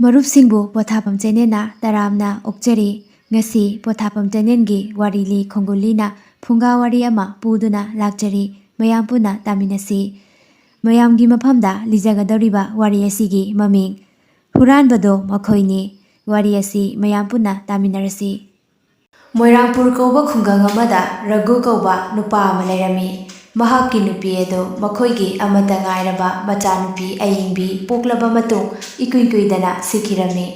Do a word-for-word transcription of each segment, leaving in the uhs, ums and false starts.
ꯃꯔꯨꯞꯁꯤꯡꯕꯨ ꯄꯣꯊꯥꯐꯝ ꯆꯦꯅꯦꯜꯅ ꯇꯔꯥꯝꯅ ꯑꯣꯛꯆꯔꯤ꯫ ꯉꯁꯤ ꯄꯣꯊꯥꯐꯝ ꯆꯦꯅꯦꯜꯒꯤ ꯋꯥꯔꯤ ꯂꯤ ꯈꯣꯡꯒꯨꯜ ꯂꯤꯅ ꯐꯨꯡꯒꯥ ꯋꯥꯔꯤ ꯑꯃ ꯄꯨꯗꯨꯅ ꯂꯥꯛꯆꯔꯤ꯫ ꯃꯌꯥꯝ ꯄꯨꯟꯅ ꯇꯥꯃꯤꯟꯅꯁꯤ꯫ ꯃꯌꯥꯝꯒꯤ ꯃꯐꯝꯗ ꯂꯤꯖꯒꯗꯧꯔꯤꯕ ꯋꯥꯔꯤ ꯑꯁꯤꯒꯤ ꯃꯃꯤꯡ ꯍꯨꯔꯥꯟꯕꯗꯣ ꯃꯈꯣꯏꯅꯤ꯫ ꯋꯥꯔꯤ ꯑꯁꯤ ꯃꯌꯥꯝ ꯄꯨꯟꯅ ꯇꯥꯃꯤꯟꯅꯔꯁꯤ꯫ ꯃꯣꯏꯔꯥꯡꯄꯨꯔ ꯀꯧꯕ ꯈꯨꯡꯒꯪ ꯑꯃꯗ ꯔꯘꯨ ꯀꯧꯕ ꯅꯨꯄꯥ ꯑꯃ ꯂꯩꯔꯝꯃꯤ꯫ ꯃꯍꯥꯛꯀꯤ ꯅꯨꯄꯤ ꯑꯗꯨ ꯃꯈꯣꯏꯒꯤ ꯑꯃꯠꯇ ꯉꯥꯏꯔꯕ ꯃꯆꯥꯅꯨꯄꯤ ꯑꯌꯤꯡꯕꯤ ꯄꯣꯛꯂꯕ ꯃꯇꯨꯡ ꯏꯀꯨꯏ ꯀꯨꯏꯗꯅ ꯁꯤꯈꯤꯔꯝꯃꯤ꯫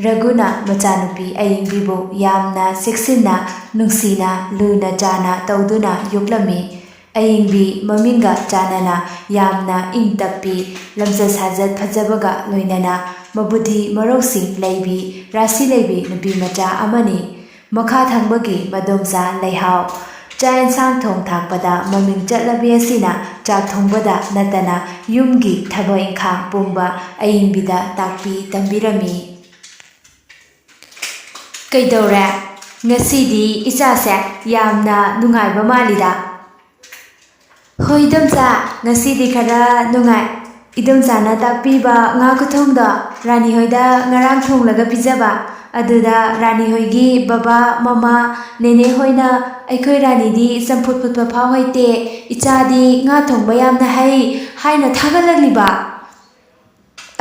ꯔꯘꯨꯅ ꯃꯆꯥꯅꯨꯄꯤ ꯑꯌꯤꯡꯕꯤꯕꯨ ꯌꯥꯝꯅ ꯆꯦꯛꯁꯤꯟꯅ, ꯅꯨꯡꯁꯤꯅ, ꯂꯨꯅ ꯆꯥꯅ ꯇꯧꯗꯨꯅ ꯌꯣꯛꯂꯝꯃꯤ꯫ ꯑꯌꯤꯡꯕꯤ ꯃꯃꯤꯡꯒ ꯆꯥꯟꯅꯅ ꯌꯥꯝꯅ ꯏꯪ ꯇꯞꯄꯤ, ꯂꯝꯆꯠ ꯁꯥꯖꯠ ꯐꯖꯕꯒ ꯂꯣꯏꯅꯅ ꯃꯕꯨꯙꯤ ꯃꯔꯧꯁꯤꯡ ꯂꯩꯕꯤ, ꯔꯥꯁꯤ ꯂꯩꯕꯤ ꯅꯨꯄꯤ ꯃꯆꯥ ꯑꯃꯅꯤ꯫ ꯃꯈꯥ ꯊꯪꯕꯒꯤ ꯃꯗꯣꯝꯆꯥ ꯂꯩꯍꯥꯎ ꯆꯥꯛ ꯏꯟꯁꯥꯡ ꯊꯣꯡ ꯊꯥꯛꯄꯗ ꯃꯃꯤꯡ ꯆꯠꯂꯕꯤ ꯑꯁꯤꯅ ꯆꯥꯛ ꯊꯣꯡꯕꯗ ꯅꯠꯇꯅ ꯌꯨꯝꯒꯤ ꯊꯕꯛ ꯏꯪꯈꯥꯡ ꯄꯨꯝꯕ ꯑꯌꯤꯡꯕꯤꯗ ꯇꯥꯛꯄꯤ ꯇꯝꯕꯤꯔꯝꯃꯤ꯫ "ꯀꯩꯗꯧꯔꯦ? ꯉꯁꯤꯗꯤ ꯏꯆꯥꯁꯦ ꯌꯥꯝꯅ ꯅꯨꯡꯉꯥꯏꯕ ꯃꯥꯜꯂꯤꯗ?" "ꯍꯣꯏ ꯏꯗꯣꯝꯆꯥ, ꯉꯁꯤꯗꯤ ꯈꯔ ꯅꯨꯡꯉꯥꯏ꯫ ꯏꯗꯣꯝꯆꯥꯅ ꯇꯥꯛꯄꯤꯕ ꯉꯥ ꯈꯨꯊꯣꯡꯗꯣ ꯔꯥꯅꯤ ꯍꯣꯏꯗ ꯉꯔꯥꯡ ꯊꯣꯡꯂꯒ ꯄꯤꯖꯕ, ꯑꯗꯨꯗ ꯔꯥꯅꯤ ꯍꯣꯏꯒꯤ ꯕꯕꯥ, ꯃꯃꯥ, ꯅꯦꯅꯦ ꯍꯣꯏꯅ 'ꯑꯩꯈꯣꯏ ꯔꯥꯅꯤꯗꯤ ꯆꯝꯐꯨꯠ ꯐꯨꯠꯄ ꯐꯥꯎ ꯍꯩꯇꯦ, ꯏꯆꯥꯗꯤ ꯉꯥ ꯊꯣꯡꯕ ꯌꯥꯝꯅ ꯍꯩ' ꯍꯥꯏꯅ ꯊꯥꯒꯠꯂꯛꯂꯤꯕ꯫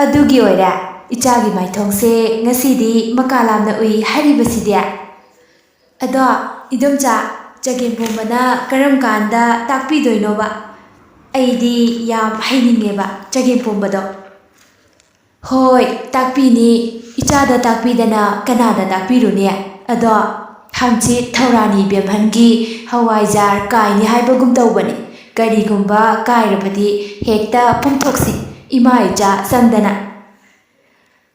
ꯑꯗꯨꯒꯤ ꯑꯣꯏꯔꯦ ꯏꯆꯥꯒꯤ ꯃꯥꯏꯊꯣꯡꯁꯦ ꯉꯁꯤꯗꯤ ꯃꯀꯥ ꯂꯥꯝꯅ ꯎꯏ ꯍꯥꯏꯔꯤꯕꯁꯤꯗꯤ꯫ ꯑꯗꯣ ꯏꯗꯣꯝꯆꯥ, ꯆꯒꯦꯝꯄꯣꯝꯕꯅ ꯀꯔꯝ ꯀꯥꯟꯗ ꯇꯥꯛꯄꯤꯗꯣꯏꯅꯣꯕ? ꯑꯩꯗꯤ ꯌꯥꯝ ꯍꯩꯅꯤꯡꯉꯦꯕ ꯆꯒꯦꯝꯄꯣꯝꯕꯗꯣ꯫ ꯍꯣꯏ, ꯇꯥꯛꯄꯤꯅꯤ꯫ ꯏꯆꯥꯗ ꯇꯥꯛꯄꯤꯗꯅ ꯀꯅꯥꯗ ꯇꯥꯛꯄꯤꯔꯨꯅꯤ? ꯑꯗꯣ ꯍꯪꯆꯤꯠ ꯊꯧꯔꯥꯅꯤ ꯕꯦꯝꯍꯟꯒꯤ ꯍꯋꯥꯏꯖꯥꯔ ꯀꯥꯏꯅꯤ ꯍꯥꯏꯕꯒꯨꯝ ꯇꯧꯕꯅꯤ꯫ ꯀꯔꯤꯒꯨꯝꯕ ꯀꯥꯏꯔꯕꯗꯤ ꯍꯦꯛꯇ ꯄꯨꯝꯊꯣꯛꯁꯤ, ꯏꯃꯥ ꯏꯆꯥ ꯆꯪꯗꯅ꯫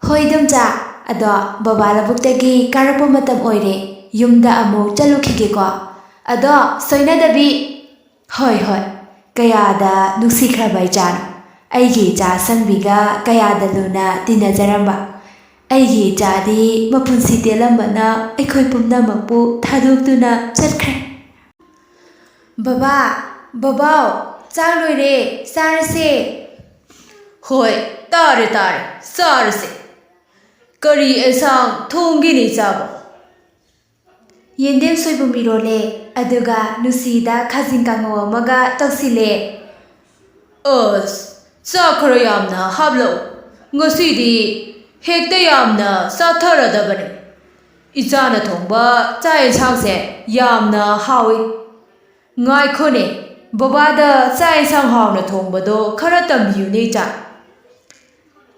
ꯍꯣꯏ ꯏꯗꯣꯝꯆꯥ, ꯑꯗꯣ ꯕꯕꯥ ꯂꯧꯕꯨꯛꯇꯒꯤ ꯀꯥꯔꯛꯄ ꯃꯇꯝ ꯑꯣꯏꯔꯦ, ꯌꯨꯝꯗ ꯑꯃꯨꯛ ꯆꯠꯂꯨꯈꯤꯒꯦꯀꯣ꯫ ꯑꯗꯣ ꯁꯣꯏꯅꯗꯕꯤ꯫ ꯍꯣꯏ, ꯍꯣꯏ꯫ ꯀꯌꯥꯗ ꯅꯨꯡꯁꯤꯈ꯭ꯔꯕ ꯏꯆꯥꯅꯣ꯫ ꯑꯩꯒꯤ ꯏꯆꯥ ꯑꯁꯪꯕꯤꯒ ꯀꯌꯥꯗ ꯂꯨꯅ ꯇꯤꯟꯅꯖꯔꯝꯕ꯫ ꯑꯩꯒꯤ ꯏꯆꯥꯗꯤ ꯃꯄꯨꯟꯁꯤ ꯇꯦꯜꯂꯝꯕꯅ ꯑꯩꯈꯣꯏ ꯄꯨꯝꯅꯃꯛꯄꯨ ꯊꯥꯗꯣꯛꯇꯨꯅ ꯆꯠꯈ꯭ꯔꯦ꯫ "ꯕꯕꯥ, ꯕꯕꯥꯎ, ꯆꯥꯛ ꯂꯣꯏꯔꯦ, ꯆꯥꯔꯁꯦ꯫" "ꯍꯣꯏ, ꯇꯥꯔꯦ, ꯇꯥꯔꯦ, ꯆꯥꯔꯁꯦ꯫" ꯀꯔꯤ ꯑꯦꯟꯁꯥꯡ ꯊꯣꯡꯒꯦꯅꯦ ꯏꯆꯥꯕꯣ? ꯌꯦꯟꯗꯦꯝ ꯁꯣꯏꯕꯨꯝ ꯏꯔꯣꯜꯂꯦ, ꯑꯗꯨꯒ ꯅꯨꯡꯁꯤꯗ ꯈꯥꯖꯤꯡ ꯀꯥꯡꯉꯧ ꯑꯃꯒ ꯇꯧꯁꯤꯜꯂꯦ꯫ ꯑꯁ, ꯆꯥꯛ ꯈꯔ ꯌꯥꯝꯅ ꯍꯥꯞꯂꯛꯎ꯫ ꯉꯁꯤꯗꯤ ꯍꯦꯛꯇ ꯌꯥꯝꯅ ꯆꯥꯊꯔꯗꯕꯅꯤ꯫ ꯏꯆꯥꯅ ꯊꯣꯡꯕ ꯆꯥꯛ ꯌꯦꯟꯁꯥꯡꯁꯦ ꯌꯥꯝꯅ ꯍꯥꯎꯏ꯫ ꯉꯥꯏꯈꯣꯅꯦ, ꯕꯕꯥꯗ ꯆꯥꯛ ꯌꯦꯟꯁꯥꯡ ꯍꯥꯎꯅ ꯊꯣꯡꯕꯗꯣ ꯈꯔ ꯇꯝꯕꯤꯌꯨꯅꯦ, ꯏꯆꯥ꯫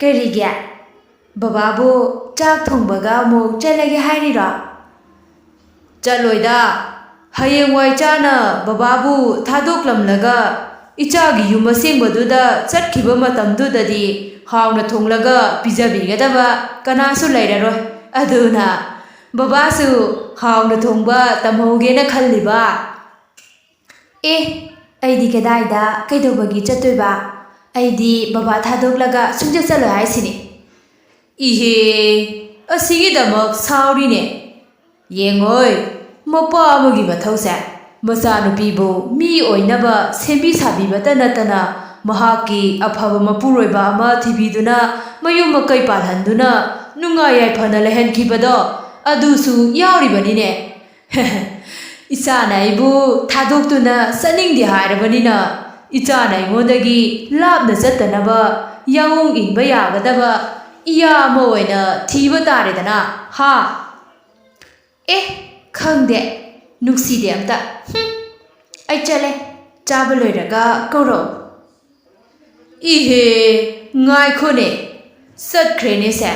ꯀꯔꯤꯒꯤ? ꯕꯕꯥꯕꯨ ꯆꯥꯛ ꯊꯣꯡꯕꯒ ꯑꯃꯨꯛ ꯆꯠꯂꯒꯦ ꯍꯥꯏꯔꯤꯔꯣ? ꯆꯠꯂꯣꯏꯗ꯫ ꯍꯌꯦꯡꯋꯥꯏ ꯏꯆꯥꯅ ꯕꯕꯥꯕꯨ ꯊꯥꯗꯣꯛꯂꯝꯂꯒ ꯏꯆꯥꯒꯤ ꯌꯨꯝ ꯑꯁꯦꯡꯕꯗꯨꯗ ꯆꯠꯈꯤꯕ ꯃꯇꯝꯗꯨꯗꯗꯤ ꯍꯥꯎꯅ ꯊꯣꯡꯂꯒ ꯄꯤꯖꯕꯤꯒꯗꯕ ꯀꯅꯥꯁꯨ ꯂꯩꯔꯔꯣꯏ꯫ ꯑꯗꯨꯅ ꯕꯕꯥꯁꯨ ꯍꯥꯎꯅ ꯊꯣꯡꯕ ꯇꯝꯍꯧꯒꯦꯅ ꯈꯜꯂꯤꯕ꯫ ꯑꯦ, ꯑꯩꯗꯤ ꯀꯗꯥꯏꯗ ꯀꯩꯗꯧꯕꯒꯤ ꯆꯠꯇꯣꯏꯕ? ꯑꯩꯗꯤ ꯕꯕꯥ ꯊꯥꯗꯣꯛꯂꯒ ꯁꯨꯡꯆꯠ ꯆꯠꯂꯣꯏ ꯍꯥꯏꯁꯤꯅꯤ꯫ ꯏꯍꯦ, ꯑꯁꯤꯒꯤꯗꯃꯛ ꯁꯥꯎꯔꯤꯅꯦ꯫ ꯌꯦꯡꯉꯣꯏ, ꯃꯄꯥ ꯑꯃꯒꯤ ꯃꯊꯧꯁꯦ ꯃꯆꯥꯅꯨꯄꯤꯕꯨ ꯃꯤ ꯑꯣꯏꯅꯕ ꯁꯦꯝꯕꯤ ꯁꯥꯕꯤꯕꯇ ꯅꯠꯇꯅ ꯃꯍꯥꯛꯀꯤ ꯑꯐꯕ ꯃꯄꯨꯔꯣꯏꯕ ꯑꯃ ꯊꯤꯕꯤꯗꯨꯅ ꯃꯌꯨꯝ ꯃꯀꯩ ꯄꯥꯜꯍꯟꯗꯨꯅ ꯅꯨꯡꯉꯥꯏ ꯌꯥꯏꯐꯅ ꯂꯩꯍꯟꯈꯤꯕꯗꯣ ꯑꯗꯨꯁꯨ ꯌꯥꯎꯔꯤꯕꯅꯤꯅꯦ꯫ ꯏꯆꯥꯅ ꯑꯩꯕꯨ ꯊꯥꯗꯣꯛꯇꯨꯅ ꯆꯠꯅꯤꯡꯗꯦ ꯍꯥꯏꯔꯕꯅꯤꯅ, ꯏꯆꯥꯅ ꯑꯩꯉꯣꯟꯗꯒꯤ ꯂꯥꯞꯅ ꯆꯠꯇꯅꯕ ꯌꯥꯑꯣꯡ ꯏꯟꯕ ꯌꯥꯒꯗꯕ ꯏꯌꯥ ꯑꯃ ꯑꯣꯏꯅ ꯊꯤꯕ ꯇꯥꯔꯦꯗꯅ, ꯍꯥ? ꯑꯦ, ꯈꯪꯗꯦ, ꯅꯨꯡꯁꯤꯗꯦ ꯑꯝꯇ꯫ ꯍꯨꯝ, ꯑꯩ ꯆꯠꯂꯦ, ꯆꯥꯕ ꯂꯣꯏꯔꯒ ꯀꯧꯔꯛꯎ꯫ ꯏꯍꯦ, ꯉꯥꯏꯈꯣꯅꯦ, ꯆꯠꯈ꯭ꯔꯦꯅꯦ ꯁꯦ꯫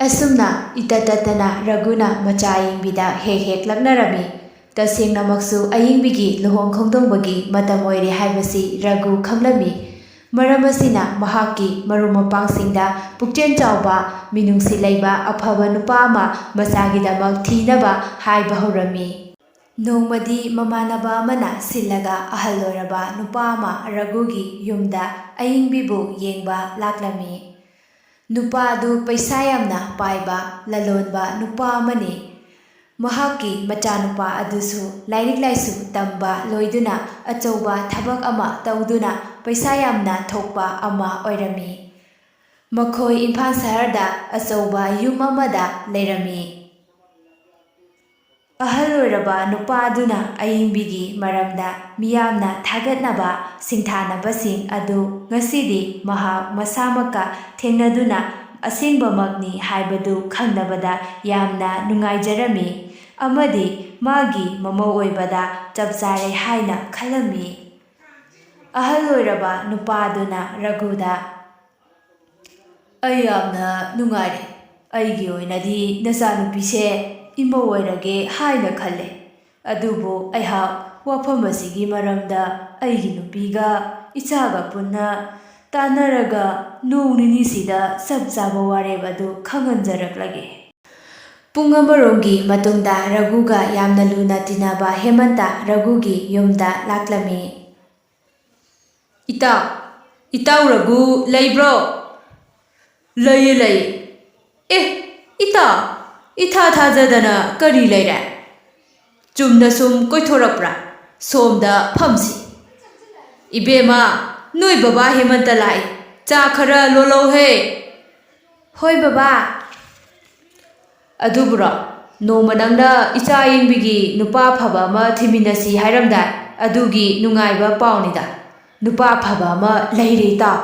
ꯑꯁꯨꯝꯅ ꯏꯇꯠ ꯇꯠꯇꯅ ꯔꯘꯨꯅ ꯃꯆꯥ ꯑꯌꯤꯡꯕꯤꯗ ꯍꯦꯛ ꯍꯦꯛ ꯂꯛꯅꯔꯝꯃꯤ꯫ ꯇꯁꯦꯡꯅꯃꯛꯁꯨ ꯑꯌꯤꯡꯕꯤꯒꯤ ꯂꯨꯍꯣꯡ ꯈꯣꯡꯗꯣꯡꯕꯒꯤ ꯃꯇꯝ ꯑꯣꯏꯔꯦ ꯍꯥꯏꯕꯁꯤ ꯔꯘꯨ ꯈꯪꯂꯝꯃꯤ꯫ ꯃꯔꯝ ꯑꯁꯤꯅ ꯃꯍꯥꯛꯀꯤ ꯃꯔꯨꯞ ꯃꯄꯥꯡꯁꯤꯡꯗ ꯄꯨꯛꯆꯦꯜ ꯆꯥꯎꯕ, ꯃꯤꯅꯨꯡꯁꯤ ꯂꯩꯕ ꯑꯐꯕ ꯅꯨꯄꯥ ꯑꯃ ꯃꯆꯥꯒꯤꯗꯃꯛ ꯊꯤꯅꯕ ꯍꯥꯏꯕ ꯍꯧꯔꯝꯃꯤ꯫ ꯅꯣꯡꯃꯗꯤ ꯃꯃꯥꯟꯅꯕ ꯑꯃꯅ ꯁꯤꯜꯂꯒ ꯑꯍꯜ ꯑꯣꯏꯔꯕ ꯅꯨꯄꯥ ꯑꯃ ꯔꯘꯨꯒꯤ ꯌꯨꯝꯗ ꯑꯌꯤꯡꯕꯤꯕꯨ ꯌꯦꯡꯕ ꯂꯥꯛꯂꯝꯃꯤ꯫ ꯅꯨꯄꯥ ꯑꯗꯨ ꯄꯩꯁꯥ ꯌꯥꯝꯅ ꯄꯥꯏꯕ ꯂꯂꯣꯟꯕ ꯅꯨꯄꯥ ꯑꯃꯅꯤ꯫ ꯃꯍꯥꯛꯀꯤ ꯃꯆꯥꯅꯨꯄꯥ ꯑꯗꯨꯁꯨ ꯂꯥꯏꯔꯤꯛ ꯂꯥꯏꯁꯨ ꯇꯝꯕ ꯂꯣꯏꯗꯨꯅ ꯑꯆꯧꯕ ꯊꯕꯛ ꯑꯃ ꯇꯧꯗꯨꯅ ꯄꯩꯁꯥ ꯌꯥꯝꯅ ꯊꯣꯛꯄ ꯑꯃ ꯑꯣꯏꯔꯝꯃꯤ꯫ ꯃꯈꯣꯏ ꯏꯝꯐꯥꯜ ꯁꯍꯔꯗ ꯑꯆꯧꯕ ꯌꯨꯝ ꯑꯃꯗ ꯂꯩꯔꯝꯃꯤ꯫ ꯑꯍꯜ ꯑꯣꯏꯔꯕ ꯅꯨꯄꯥ ꯑꯗꯨꯅ ꯑꯏꯪꯕꯤꯒꯤ ꯃꯔꯝꯗ ꯃꯤꯌꯥꯝꯅ ꯊꯥꯒꯠꯅꯕ ꯁꯤꯡꯊꯥꯅꯕꯁꯤꯡ ꯑꯗꯨ ꯉꯁꯤꯗꯤ ꯃꯍꯥꯛ ꯃꯁꯥꯃꯛꯀ ꯊꯦꯡꯅꯗꯨꯅ ꯑꯁꯦꯡꯕꯃꯛꯅꯤ ꯍꯥꯏꯕꯗꯨ ꯈꯪꯅꯕꯗ ꯌꯥꯝꯅ ꯅꯨꯡꯉꯥꯏꯖꯔꯝꯃꯤ ꯑꯃꯗꯤ ꯃꯥꯒꯤ ꯃꯃꯧ ꯑꯣꯏꯕꯗ ꯆꯞ ꯆꯥꯔꯦ ꯍꯥꯏꯅ ꯈꯜꯂꯝꯃꯤ꯫ ꯑꯍꯜ ꯑꯣꯏꯔꯕ ꯅꯨꯄꯥ ꯑꯗꯨꯅ ꯔꯘꯨꯗ, "ꯑꯩ ꯌꯥꯝꯅ ꯅꯨꯡꯉꯥꯏꯔꯦ꯫ ꯑꯩꯒꯤ ꯑꯣꯏꯅꯗꯤ ꯅꯆꯥꯅꯨꯄꯤꯁꯦ ꯏꯃꯧ ꯑꯣꯏꯔꯒꯦ ꯍꯥꯏꯅ ꯈꯜꯂꯦ꯫ ꯑꯗꯨꯕꯨ ꯑꯩꯍꯥꯛ ꯋꯥꯐꯝ ꯑꯁꯤꯒꯤ ꯃꯔꯝꯗ ꯑꯩꯒꯤ ꯅꯨꯄꯤꯒ ꯏꯆꯥꯒ ꯄꯨꯟꯅ ꯇꯥꯟꯅꯔꯒ ꯅꯣꯡ ꯅꯤꯅꯤꯁꯤꯗ ꯆꯞ ꯆꯥꯕ ꯋꯥꯔꯦꯞ ꯑꯗꯨ ꯈꯪꯍꯟꯖꯔꯛꯂꯒꯦ꯫" ꯄꯨꯡ ꯑꯃꯔꯣꯝꯒꯤ ꯃꯇꯨꯡꯗ ꯔꯘꯨꯒ ꯌꯥꯝꯅ ꯂꯨꯅ ꯇꯤꯟꯅꯕ ꯍꯦꯃꯟꯇ ꯔꯘꯨꯒꯤ ꯌꯨꯝꯗ ꯂꯥꯛꯂꯝꯃꯤ꯫ "ꯏꯇꯥꯎ, ꯏꯇꯥꯎ ꯔꯘꯨ ꯂꯩꯕ꯭ꯔꯣ?" "ꯂꯩꯌꯦ, ꯂꯩꯌꯦ꯫" "ꯑꯦ, ꯏꯇꯥꯎ, ꯏꯊꯥ ꯊꯥꯖꯗꯅ ꯀꯔꯤ ꯂꯩꯔꯦ? ꯆꯨꯝꯅ ꯁꯨꯝ ꯀꯣꯏꯊꯣꯔꯛꯄ꯭ꯔꯥ? ꯁꯣꯝꯗ ꯐꯝꯁꯤ꯫" "ꯏꯕꯦꯝꯃ, ꯅꯣꯏ ꯕꯕꯥ ꯍꯦꯃꯟꯇ ꯂꯥꯛꯏ꯫ ꯆꯥ ꯈꯔ ꯂꯣꯜꯂꯧꯍꯦ꯫" "ꯍꯣꯏ ꯕꯕꯥ꯫" "ꯑꯗꯨꯕꯨꯔꯣ, ꯅꯣꯡꯃ ꯅꯪꯅ ꯏꯆꯥ ꯌꯦꯡꯕꯤꯒꯤ ꯅꯨꯄꯥ ꯑꯐꯕ ꯑꯃ ꯊꯤꯃꯤꯟꯅꯁꯤ ꯍꯥꯏꯔꯝꯗꯥꯏ? ꯑꯗꯨꯒꯤ ꯅꯨꯡꯉꯥꯏꯕ ꯄꯥꯎꯅꯤꯗ꯫ ꯅꯨꯄꯥ ꯑꯐꯕ ꯑꯃ ꯂꯩꯔꯦ, ꯏꯇꯥꯎ꯫"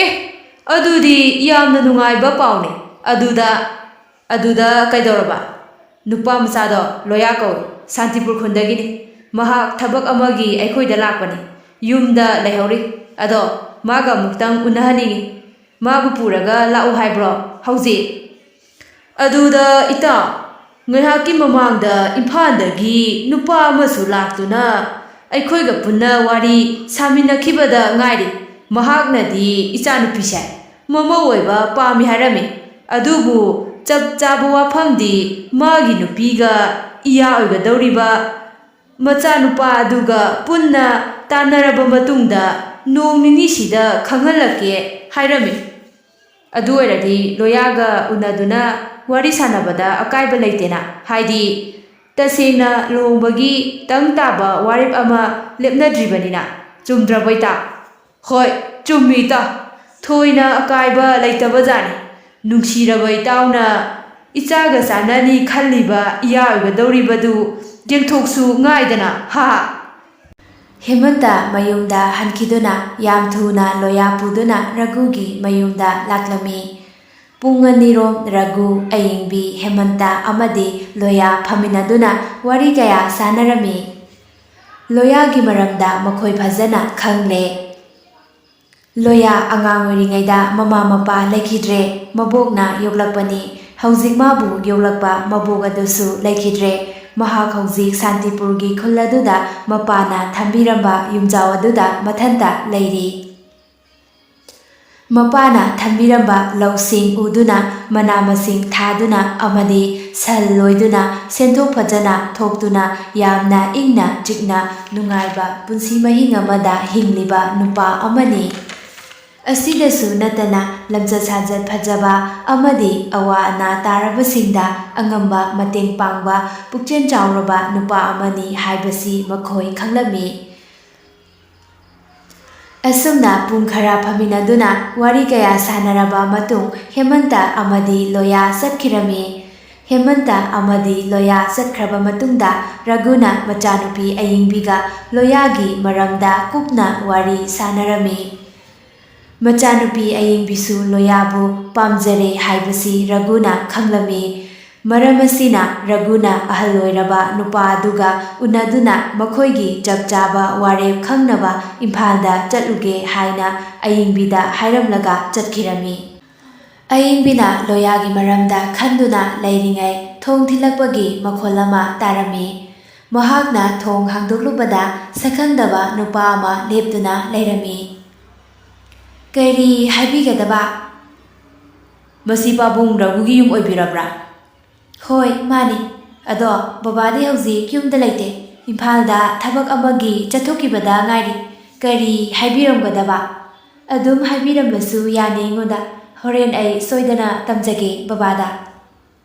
"ꯑꯦ, ꯑꯗꯨꯗꯤ ꯌꯥꯝꯅ ꯅꯨꯡꯉꯥꯏꯕ ꯄꯥꯎꯅꯤ꯫ ꯑꯗꯨꯗ, ꯑꯗꯨꯗ ꯀꯩꯗꯧꯔꯕ?" "ꯅꯨꯄꯥ ꯃꯆꯥꯗꯣ ꯂꯣꯌꯥ ꯀꯧꯏ, ꯁꯥꯟꯇꯤꯄꯨꯔ ꯈꯨꯟꯗꯒꯤꯅꯤ꯫ ꯃꯍꯥꯛ ꯊꯕꯛ ꯑꯃꯒꯤ ꯑꯩꯈꯣꯏꯗ ꯂꯥꯛꯄꯅꯤ꯫ ꯌꯨꯝꯗ ꯂꯩꯍꯧꯔꯤ꯫ ꯑꯗꯣ ꯃꯥꯒ ꯑꯃꯨꯛꯇꯪ ꯎꯅꯍꯟꯅꯤꯡꯏ꯫ ꯃꯥꯕꯨ ꯄꯨꯔꯒ ꯂꯥꯛꯎ ꯍꯥꯏꯕ꯭ꯔꯣ ꯍꯧꯖꯤꯛ?" "ꯑꯗꯨꯗ ꯏꯇꯥꯎ, ꯉꯥꯏꯍꯥꯛꯀꯤ ꯃꯃꯥꯡꯗ ꯏꯝꯐꯥꯜꯗꯒꯤ ꯅꯨꯄꯥ ꯑꯃꯁꯨ ꯂꯥꯛꯇꯨꯅ ꯑꯩꯈꯣꯏꯒ ꯄꯨꯟꯅ ꯋꯥꯔꯤ ꯁꯥꯃꯤꯟꯅꯈꯤꯕꯗ ꯉꯥꯏꯔꯤ꯫ ꯃꯍꯥꯛꯅꯗꯤ ꯏꯆꯥꯅꯨꯄꯤꯁꯦ ꯃꯃꯧ ꯑꯣꯏꯕ ꯄꯥꯝꯃꯤ ꯍꯥꯏꯔꯝꯃꯤ꯫ ꯑꯗꯨꯕꯨ ꯆꯞ ꯆꯥꯕ ꯋꯥꯐꯝꯗꯤ ꯃꯥꯒꯤ ꯅꯨꯄꯤꯒ ꯏꯌꯥ ꯑꯣꯏꯒꯗꯧꯔꯤꯕ ꯃꯆꯥꯅꯨꯄꯥ ꯑꯗꯨꯒ ꯄꯨꯟꯅ ꯇꯥꯟꯅꯔꯕ ꯃꯇꯨꯡꯗ ꯅꯣꯡ ꯅꯤꯅꯤꯁꯤꯗ ꯈꯪꯍꯜꯂꯛꯀꯦ ꯍꯥꯏꯔꯝꯃꯤ꯫ ꯑꯗꯨ ꯑꯣꯏꯔꯗꯤ ꯂꯣꯌꯥꯒ ꯎꯅꯗꯨꯅ ꯋꯥꯔꯤ ꯁꯥꯟꯅꯕꯗ ꯑꯀꯥꯏꯕ ꯂꯩꯇꯦꯅ, ꯍꯥꯏꯗꯤ ꯇꯁꯦꯡꯅ ꯂꯨꯍꯣꯡꯕꯒꯤ ꯇꯪ ꯇꯥꯕ ꯋꯥꯔꯦꯞ ꯑꯃ ꯂꯦꯞꯅꯗ꯭ꯔꯤꯕꯅꯤꯅ꯫ ꯆꯨꯝꯗ꯭ꯔꯕꯣ, ꯏꯇꯥ?" "ꯍꯣꯏ, ꯆꯨꯝꯃꯤ, ꯏꯇꯥ꯫ ꯊꯣꯏꯅ ꯑꯀꯥꯏꯕ ꯂꯩꯇꯕꯖꯥꯠꯅꯤ꯫ ꯅꯨꯡꯁꯤꯔꯕ ꯏꯇꯥꯎꯅ ꯏꯆꯥꯒ ꯆꯥꯟꯅꯅꯤ ꯈꯜꯂꯤꯕ ꯏꯌꯥ ꯑꯣꯏꯒꯗꯧꯔꯤꯕꯗꯨ ꯌꯦꯡꯊꯣꯛꯁꯨ ꯉꯥꯏꯗꯅ, ꯍꯥ꯫ ꯍꯦꯃꯟꯇ ꯃꯌꯨꯝꯗ ꯍꯟꯈꯤꯗꯨꯅ ꯌꯥꯝ ꯊꯨꯅ ꯂꯣꯌꯥ ꯄꯨꯗꯨꯅ ꯔꯘꯨꯒꯤ ꯃꯌꯨꯝꯗ ꯂꯥꯛꯂꯝꯃꯤ꯫ ꯄꯨꯡ ꯑꯅꯤꯔꯣꯝ ꯔꯘꯨ, ꯑꯌꯤꯡꯕꯤ, ꯍꯦꯃꯟꯇ ꯑꯃꯗꯤ ꯂꯣꯌꯥ ꯐꯝꯃꯤꯟꯅꯗꯨꯅ ꯋꯥꯔꯤ ꯀꯌꯥ ꯁꯥꯟꯅꯔꯝꯃꯤ꯫ ꯂꯣꯌꯥꯒꯤ ꯃꯔꯝꯗ ꯃꯈꯣꯏ ꯐꯖꯅ ꯈꯪꯂꯦ꯫ ꯂꯣꯌꯥ ꯑꯉꯥꯡ ꯑꯣꯏꯔꯤꯉꯩꯗ ꯃꯃꯥ ꯃꯄꯥ ꯂꯩꯈꯤꯗ꯭ꯔꯦ, ꯃꯕꯣꯛꯅ ꯌꯣꯛꯂꯛꯄꯅꯤ꯫ ꯍꯧꯖꯤꯛ ꯃꯥꯕꯨ ꯌꯣꯛꯂꯛꯄ ꯃꯕꯣꯛ ꯑꯗꯨꯁꯨ ꯂꯩꯈꯤꯗ꯭ꯔꯦ꯫ ꯃꯍꯥꯛ ꯍꯧꯖꯤꯛ ꯁꯥꯟꯇꯤꯄꯨꯔꯒꯤ ꯈꯨꯜ ꯑꯗꯨꯗ ꯃꯄꯥꯅ ꯊꯝꯕꯤꯔꯝꯕ ꯌꯨꯝꯖꯥꯎ ꯑꯗꯨꯗ ꯃꯊꯟꯇ ꯂꯩꯔꯤ꯫ ꯃꯄꯥꯅ ꯊꯝꯕꯤꯔꯝꯕ ꯂꯧꯁꯤꯡ ꯎꯗꯨꯅ, ꯃꯅꯥ ꯃꯁꯤꯡ ꯊꯥꯗꯨꯅ ꯑꯃꯗꯤ ꯁꯟ ꯂꯣꯏꯗꯨꯅ ꯁꯦꯟꯊꯣꯛ ꯐꯖꯅ ꯊꯣꯛꯇꯨꯅ ꯌꯥꯝꯅ ꯏꯪꯅ ꯆꯤꯛꯅ ꯅꯨꯡꯉꯥꯏꯕ ꯄꯨꯟꯁꯤ ꯃꯍꯤꯡ ꯑꯃꯗ ꯍꯤꯡꯂꯤꯕ ꯅꯨꯄꯥ ꯑꯃꯅꯤ꯫ ꯑꯁꯤꯗꯁꯨ ꯅꯠꯇꯅ ꯂꯝꯆꯠ ꯁꯥꯖꯠ ꯐꯖꯕ ꯑꯃꯗꯤ ꯑꯋꯥ ꯑꯅꯥ ꯇꯥꯔꯕꯁꯤꯡꯗ ꯑꯉꯝꯕ ꯃꯇꯦꯡ ꯄꯥꯡꯕ ꯄꯨꯛꯆꯦꯜ ꯆꯥꯎꯔꯕ ꯅꯨꯄꯥ ꯑꯃꯅꯤ ꯍꯥꯏꯕꯁꯤ ꯃꯈꯣꯏ ꯈꯪꯂꯝꯃꯤ꯫ ꯑꯁꯨꯝꯅ ꯄꯨꯡ ꯈꯔ ꯐꯝꯃꯤꯟꯅꯗꯨꯅ ꯋꯥꯔꯤ ꯀꯌꯥ ꯁꯥꯟꯅꯔꯕ ꯃꯇꯨꯡ ꯍꯦꯃꯟꯇ ꯑꯃꯗꯤ ꯂꯣꯌꯥ ꯆꯠꯈꯤꯔꯝꯃꯤ꯫ ꯍꯦꯃꯟꯇ ꯑꯃꯗꯤ ꯂꯣꯌꯥ ꯆꯠꯈ꯭ꯔꯕ ꯃꯇꯨꯡꯗ ꯔꯘꯨꯅ ꯃꯆꯥꯅꯨꯄꯤ ꯑꯌꯤꯡꯕꯤꯒ ꯂꯣꯌꯥꯒꯤ ꯃꯔꯝꯗ ꯀꯨꯞꯅ ꯋꯥꯔꯤ ꯁꯥꯟꯅꯔꯝꯃꯤ꯫ ꯃꯆꯥꯅꯨꯄꯤ ꯑꯌꯤꯡꯕꯤꯁꯨ ꯂꯣꯌꯥꯕꯨ ꯄꯥꯝꯖꯔꯦ ꯍꯥꯏꯕꯁꯤ ꯔꯘꯨꯅ ꯈꯪꯂꯝꯃꯤ꯫ ꯃꯔꯝ ꯑꯁꯤꯅ ꯔꯘꯨꯅ ꯑꯍꯜ ꯑꯣꯏꯔꯕ ꯅꯨꯄꯥ ꯑꯗꯨꯒ ꯎꯅꯗꯨꯅ ꯃꯈꯣꯏꯒꯤ ꯆꯞ ꯆꯥꯕ ꯋꯥꯔꯦꯞ ꯈꯪꯅꯕ ꯏꯝꯐꯥꯜꯗ ꯆꯠꯂꯨꯒꯦ ꯍꯥꯏꯅ ꯑꯌꯤꯡꯕꯤꯗ ꯍꯥꯏꯔꯝꯂꯒ ꯆꯠꯈꯤꯔꯝꯃꯤ꯫ ꯑꯌꯤꯡꯕꯤꯅ ꯂꯣꯌꯥꯒꯤ ꯃꯔꯝꯗ ꯈꯟꯗꯨꯅ ꯂꯩꯔꯤꯉꯩ ꯊꯣꯡ ꯊꯤꯜꯂꯛꯄꯒꯤ ꯃꯈꯣꯜ ꯑꯃ ꯇꯥꯔꯝꯃꯤ꯫ ꯃꯍꯥꯛꯅ ꯊꯣꯡ ꯍꯥꯡꯗꯣꯛꯂꯨꯕꯗ ꯁꯛꯈꯪꯗꯕ ꯅꯨꯄꯥ ꯑꯃ ꯂꯦꯞꯇꯨꯅ ꯂꯩꯔꯝꯃꯤ꯫ "ꯀꯔꯤ ꯍꯥꯏꯕꯤꯒꯗꯕ?" "ꯃꯁꯤ ꯄꯥꯕꯨꯡ ꯔꯘꯨꯒꯤ ꯌꯨꯝ ꯑꯣꯏꯕꯤꯔꯕ꯭ꯔꯥ?" "ꯍꯣꯏ, ꯃꯥꯅꯤ꯫ ꯑꯗꯣ ꯕꯕꯥꯗꯤ ꯍꯧꯖꯤꯛ ꯌꯨꯝꯗ ꯂꯩꯇꯦ꯫ ꯏꯝꯐꯥꯜꯗ ꯊꯕꯛ ꯑꯃꯒꯤ ꯆꯠꯊꯣꯛꯈꯤꯕꯗ ꯉꯥꯏꯔꯤ꯫ ꯀꯔꯤ ꯍꯥꯏꯕꯤꯔꯝꯒꯗꯕ?" "ꯑꯗꯨꯝ ꯍꯥꯏꯕꯤꯔꯝꯕꯁꯨ ꯌꯥꯅꯤ ꯑꯩꯉꯣꯟꯗ꯫ ꯍꯣꯔꯦꯟ ꯑꯩ ꯁꯣꯏꯗꯅ ꯇꯝꯖꯒꯦ ꯕꯕꯥꯗ꯫"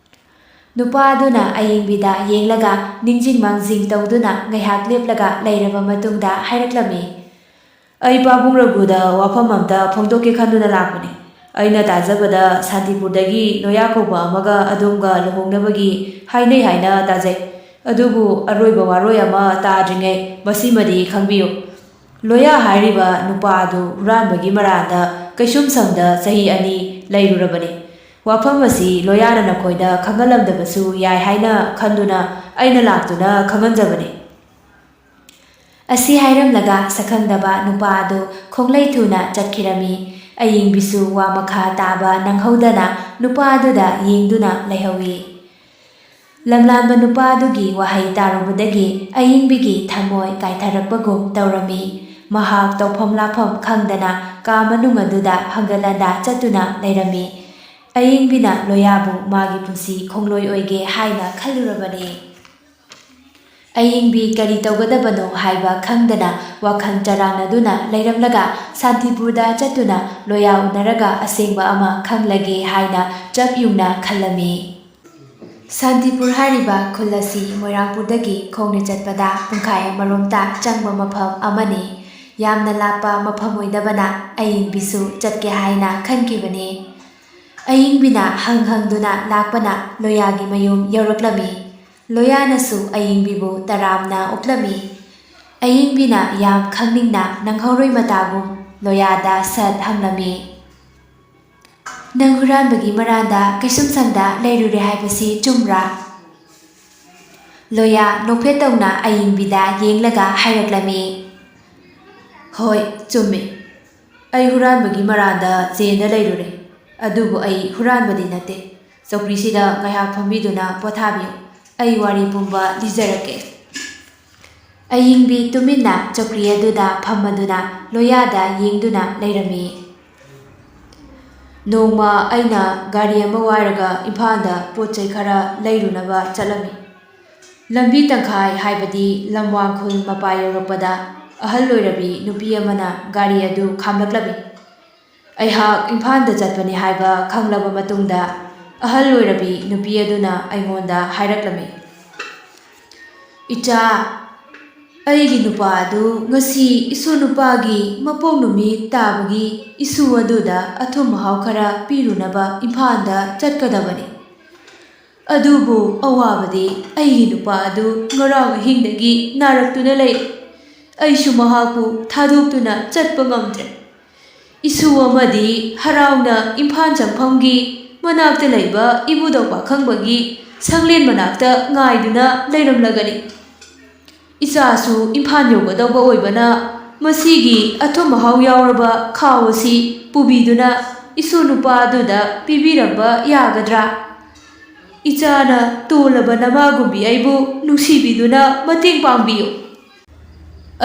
ꯅꯨꯄꯥ ꯑꯗꯨꯅ ꯑꯌꯤꯡꯕꯤꯗ ꯌꯦꯡꯂꯒ ꯅꯤꯡꯖꯤꯡ ꯃꯥꯡꯖꯤꯡ ꯇꯧꯗꯨꯅ ꯉꯥꯏꯍꯥꯛ ꯂꯦꯞꯂꯒ ꯂꯩꯔꯕ ꯃꯇꯨꯡꯗ ꯍꯥꯏꯔꯛꯂꯝꯃꯤ, ꯑꯩ ꯄꯥꯕꯨꯡ ꯔꯘꯨꯗ ꯋꯥꯐꯝ ꯑꯝꯇ ꯐꯣꯡꯗꯣꯛꯀꯦ ꯈꯟꯗꯨꯅ ꯂꯥꯛꯄꯅꯤ꯫ ꯑꯩꯅ ꯇꯥꯖꯕꯗ ꯁꯥꯟꯇꯤꯄꯨꯔꯗꯒꯤ ꯂꯣꯌꯥ ꯀꯧꯕ ꯑꯃꯒ ꯑꯗꯣꯝꯒ ꯂꯨꯍꯣꯡꯅꯕꯒꯤ ꯍꯥꯏꯅꯩ ꯍꯥꯏꯅ ꯇꯥꯖꯩ꯫ ꯑꯗꯨꯕꯨ ꯑꯔꯣꯏꯕ ꯋꯥꯔꯣꯏ ꯑꯃ ꯇꯥꯗ꯭ꯔꯤꯉꯩ ꯃꯁꯤꯃꯗꯤ ꯈꯪꯕꯤꯌꯨ꯫ ꯂꯣꯌꯥ ꯍꯥꯏꯔꯤꯕ ꯅꯨꯄꯥ ꯑꯗꯨ ꯍꯨꯔꯥꯟꯕꯒꯤ ꯃꯔꯥꯜꯗ ꯀꯩꯁꯨꯝꯁꯪꯗ ꯆꯍꯤ ꯑꯅꯤ ꯂꯩꯔꯨꯔꯕꯅꯤ꯫ ꯋꯥꯐꯝ ꯑꯁꯤ ꯂꯣꯌꯥꯅ ꯅꯈꯣꯏꯗ ꯈꯪꯍꯜꯂꯝꯗꯕꯁꯨ ꯌꯥꯏ ꯍꯥꯏꯅ ꯈꯟꯗꯨꯅ ꯑꯩꯅ ꯂꯥꯛꯇꯨꯅ ꯈꯪꯍꯟꯖꯕꯅꯤ꯫ ꯑꯁꯤ ꯍꯥꯏꯔꯝꯂꯒ ꯁꯛꯈꯪꯗꯕ ꯅꯨꯄꯥ ꯑꯗꯨ ꯈꯣꯡꯂꯩ ꯊꯨꯅ ꯆꯠꯈꯤꯔꯝꯃꯤ꯫ ꯑꯌꯤꯡꯕꯤꯁꯨ ꯋꯥ ꯃꯈꯥ ꯇꯥꯕ ꯅꯪꯍꯧꯗꯅ ꯅꯨꯄꯥ ꯑꯗꯨꯗ ꯌꯦꯡꯗꯨꯅ ꯂꯩꯍꯧꯏ꯫ ꯂꯝꯂꯥꯟꯕ ꯅꯨꯄꯥ ꯑꯗꯨꯒꯤ ꯋꯥꯍꯩ ꯇꯥꯔꯨꯕꯗꯒꯤ ꯑꯌꯤꯡꯕꯤꯒꯤ ꯊꯃꯣꯏ ꯀꯥꯏꯊꯔꯛꯄꯒꯨꯝ ꯇꯧꯔꯝꯃꯤ꯫ ꯃꯍꯥꯛ ꯇꯧꯐꯝ ꯂꯥꯛꯐꯝ ꯈꯪꯗꯅ ꯀꯥ ꯃꯅꯨꯡ ꯑꯗꯨꯗ ꯍꯪꯒꯠ ꯍꯟꯗꯥ ꯆꯠꯇꯨꯅ ꯂꯩꯔꯝꯃꯤ꯫ ꯑꯌꯤꯡꯕꯤꯅ ꯂꯣꯌꯥꯕꯨ ꯃꯥꯒꯤ ꯄꯨꯟꯁꯤ ꯈꯣꯡꯂꯣꯏ ꯑꯣꯏꯒꯦ ꯍꯥꯏꯅ ꯈꯜꯂꯨꯔꯕꯅꯤ꯫ ꯑꯌꯤꯡꯕꯤ ꯀꯔꯤ ꯇꯧꯒꯗꯕꯅꯣ ꯍꯥꯏꯕ ꯈꯪꯗꯅ ꯋꯥꯈꯜ ꯆꯔꯥꯡꯅꯗꯨꯅ ꯂꯩꯔꯝꯂꯒ ꯁꯥꯟꯇꯤꯄꯨꯔꯗ ꯆꯠꯇꯨꯅ ꯂꯣꯌꯥ ꯎꯅꯔꯒ ꯑꯁꯦꯡꯕ ꯑꯃ ꯈꯪꯂꯒꯦ ꯍꯥꯏꯅ ꯆꯞ ꯌꯨꯡꯅ ꯈꯜꯂꯝꯃꯤ꯫ ꯁꯥꯟꯇꯤꯄꯨꯔ ꯍꯥꯏꯔꯤꯕ ꯈꯨꯜ ꯑꯁꯤ ꯃꯣꯏꯔꯥꯡꯄꯨꯔꯗꯒꯤ ꯈꯣꯡꯅ ꯆꯠꯄꯗ ꯄꯨꯡꯈꯥꯏ ꯑꯃꯔꯣꯝꯇ ꯆꯪꯕ ꯃꯐꯝ ꯑꯃꯅꯤ꯫ ꯌꯥꯝꯅ ꯂꯥꯞꯄ ꯃꯐꯝ ꯑꯣꯏꯗꯕꯅ ꯑꯌꯤꯡꯕꯤꯁꯨ ꯆꯠꯀꯦ ꯍꯥꯏꯅ ꯈꯟꯈꯤꯕꯅꯤ꯫ ꯑꯌꯤꯡꯕꯤꯅ ꯍꯪ ꯍꯪꯗꯨꯅ ꯂꯥꯛꯄꯅ ꯂꯣꯌꯥꯒꯤ ꯃꯌꯨꯝ ꯌꯧꯔꯛꯂꯝꯃꯤ꯫ ꯂꯣꯌꯥꯅꯁꯨ ꯑꯌꯤꯡꯕꯤꯕꯨ ꯇꯔꯥꯝꯅ ꯑꯣꯛꯂꯝꯃꯤ꯫ ꯑꯌꯤꯡꯕꯤꯅ ꯌꯥꯝ ꯈꯪꯅꯤꯡꯅ ꯅꯪꯍꯧꯔꯣꯏ ꯃꯇꯥꯒꯨꯝ ꯂꯣꯌꯥꯗ ꯁꯠ ꯍꯪꯂꯝꯃꯤ꯫ "ꯅꯪ ꯍꯨꯔꯥꯟꯕꯒꯤ ꯃꯔꯥꯟꯗ ꯀꯩꯁꯨꯝꯁꯪꯗ ꯂꯩꯔꯨꯔꯦ ꯍꯥꯏꯕꯁꯤ ꯆꯨꯝꯕ꯭ꯔꯥ?" ꯂꯣꯌꯥ ꯅꯣꯛꯐꯦꯠ ꯇꯧꯅ ꯑꯌꯤꯡꯕꯤꯗ ꯌꯦꯡꯂꯒ ꯍꯥꯏꯔꯛꯂꯝꯃꯤ꯫ "ꯍꯣꯏ, ꯆꯨꯝꯃꯤ꯫ ꯑꯩ ꯍꯨꯔꯥꯟꯕꯒꯤ ꯃꯔꯥꯟꯗ ꯖꯦꯟꯗ ꯂꯩꯔꯨꯔꯦ꯫ ꯑꯗꯨꯕꯨ ꯑꯩ ꯍꯨꯔꯥꯟꯕꯗꯤ ꯅꯠꯇꯦ꯫ ꯆꯧꯀ꯭ꯔꯤꯁꯤꯗ ꯉꯥꯏꯍꯥꯛ ꯐꯝꯕꯤꯗꯨꯅ ꯄꯣꯊꯥꯕꯤꯌꯨ꯫ ꯑꯩ ꯋꯥꯔꯤ ꯄꯨꯝꯕ ꯂꯤꯖꯔꯛꯀꯦ꯫" ꯑꯌꯤꯡꯕꯤ ꯇꯨꯃꯤꯟꯅ ꯆꯧꯀ꯭ꯔꯤ ꯑꯗꯨꯗ ꯐꯝꯃꯗꯨꯅ ꯂꯣꯌꯥꯗ ꯌꯦꯡꯗꯨꯅ ꯂꯩꯔꯝꯃꯤ꯫ "ꯅꯣꯡꯃ ꯑꯩꯅ ꯒꯥꯔꯤ ꯑꯃ ꯋꯥꯏꯔꯒ ꯏꯝꯐꯥꯜꯗ ꯄꯣꯠ ꯆꯩ ꯈꯔ ꯂꯩꯔꯨꯅꯕ ꯆꯠꯂꯝꯃꯤ꯫ ꯂꯝꯕꯤ ꯇꯪꯈꯥꯏ, ꯍꯥꯏꯕꯗꯤ ꯂꯝꯋꯥꯡ ꯈꯨꯜ ꯃꯄꯥ ꯌꯧꯔꯛꯄꯗ ꯑꯍꯜ ꯑꯣꯏꯔꯕꯤ ꯅꯨꯄꯤ ꯑꯃꯅ ꯒꯥꯔꯤ ꯑꯗꯨ ꯈꯥꯝꯂꯛꯂꯝꯃꯤ꯫ ꯑꯩꯍꯥꯛ ꯏꯝꯐꯥꯜꯗ ꯆꯠꯄꯅꯤ ꯍꯥꯏꯕ ꯈꯪꯂꯕ ꯃꯇꯨꯡꯗ ꯑꯍꯜ ꯑꯣꯏꯔꯕꯤ ꯅꯨꯄꯤ ꯑꯗꯨꯅ ꯑꯩꯉꯣꯟꯗ ꯍꯥꯏꯔꯛꯂꯝꯃꯤ, 'ꯏꯆꯥ, ꯑꯩꯒꯤ ꯅꯨꯄꯥ ꯑꯗꯨ ꯉꯁꯤ ꯏꯁꯨ ꯅꯨꯄꯥꯒꯤ ꯃꯄꯣꯛ ꯅꯨꯃꯤꯠ ꯇꯥꯕꯒꯤ ꯏꯁꯨ ꯑꯗꯨꯗ ꯑꯊꯨꯝ ꯑꯍꯥꯎ ꯈꯔ ꯄꯤꯔꯨꯅꯕ ꯏꯝꯐꯥꯜꯗ ꯆꯠꯀꯗꯕꯅꯤ꯫ ꯑꯗꯨꯕꯨ ꯑꯋꯥꯕꯗꯤ ꯑꯩꯒꯤ ꯅꯨꯄꯥ ꯑꯗꯨ ꯉꯔꯥꯡ ꯑꯍꯤꯡꯗꯒꯤ ꯅꯥꯔꯛꯇꯨꯅ ꯂꯩꯔꯦ꯫ ꯑꯩꯁꯨ ꯃꯍꯥꯛꯄꯨ ꯊꯥꯗꯣꯛꯇꯨꯅ ꯆꯠꯄ ꯉꯝꯗ꯭ꯔꯦ꯫ ꯏꯁꯨ ꯑꯃꯗꯤ ꯍꯔꯥꯎꯅ ꯏꯝꯐꯥꯜ ꯆꯪꯐꯝꯒꯤ ꯃꯅꯥꯛꯇ ꯂꯩꯕ ꯏꯕꯨꯙꯧ ꯄꯥꯈꯪꯕꯒꯤ ꯁꯪꯂꯦꯟ ꯃꯅꯥꯛꯇ ꯉꯥꯏꯗꯨꯅ ꯂꯩꯔꯝꯂꯒꯅꯤ꯫ ꯏꯆꯥꯁꯨ ꯏꯝꯐꯥꯜ ꯌꯧꯒꯗꯧꯕ ꯑꯣꯏꯕꯅ ꯃꯁꯤꯒꯤ ꯑꯊꯨꯝ ꯑꯍꯥꯎ ꯌꯥꯎꯔꯕ ꯈꯥꯎ ꯑꯁꯤ ꯄꯨꯕꯤꯗꯨꯅ ꯏꯁꯨ ꯅꯨꯄꯥ ꯑꯗꯨꯗ ꯄꯤꯕꯤꯔꯝꯕ ꯌꯥꯒꯗ꯭ꯔꯥ? ꯏꯆꯥꯅ ꯇꯣꯜꯂꯕ ꯅꯃꯥꯒꯨꯝꯕꯤ ꯑꯩꯕꯨ ꯅꯨꯡꯁꯤꯕꯤꯗꯨꯅ ꯃꯇꯦꯡ ꯄꯥꯡꯕꯤꯌꯨ꯫